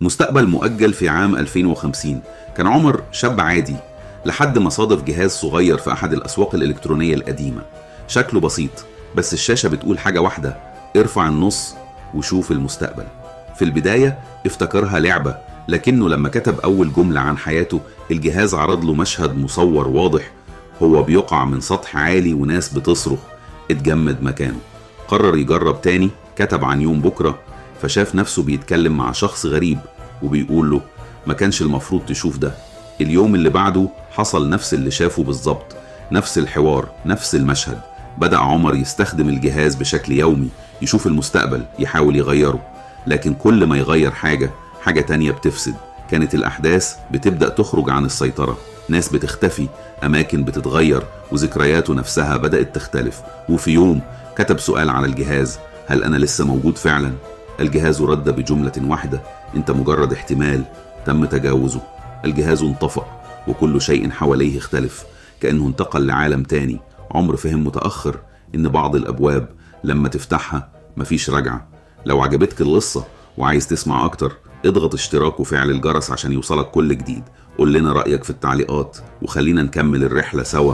مستقبل مؤجل في عام 2050. كان عمر شاب عادي لحد ما صادف جهاز صغير في أحد الأسواق الإلكترونية القديمة. شكله بسيط، بس الشاشة بتقول حاجة واحدة: ارفع النص وشوف المستقبل. في البداية افتكرها لعبة، لكنه لما كتب أول جملة عن حياته الجهاز عرض له مشهد مصور واضح، هو بيقع من سطح عالي وناس بتصرخ. اتجمد مكانه. قرر يجرب تاني، كتب عن يوم بكرة، فشاف نفسه بيتكلم مع شخص غريب وبيقول له ما كانش المفروض تشوف ده. اليوم اللي بعده حصل نفس اللي شافه بالظبط، نفس الحوار، نفس المشهد. بدأ عمر يستخدم الجهاز بشكل يومي، يشوف المستقبل، يحاول يغيره، لكن كل ما يغير حاجة، حاجة تانية بتفسد. كانت الأحداث بتبدأ تخرج عن السيطرة، ناس بتختفي، أماكن بتتغير، وذكرياته نفسها بدأت تختلف. وفي يوم كتب سؤال على الجهاز: هل أنا لسه موجود فعلا؟ الجهاز رد بجملة واحدة: أنت مجرد احتمال تم تجاوزه. الجهاز انطفأ وكل شيء حواليه اختلف، كأنه انتقل لعالم تاني. عمر فهم متأخر إن بعض الأبواب لما تفتحها مفيش رجعة. لو عجبتك القصة وعايز تسمع أكتر، اضغط اشتراك وفعل الجرس عشان يوصلك كل جديد. قول لنا رأيك في التعليقات وخلينا نكمل الرحلة سوا.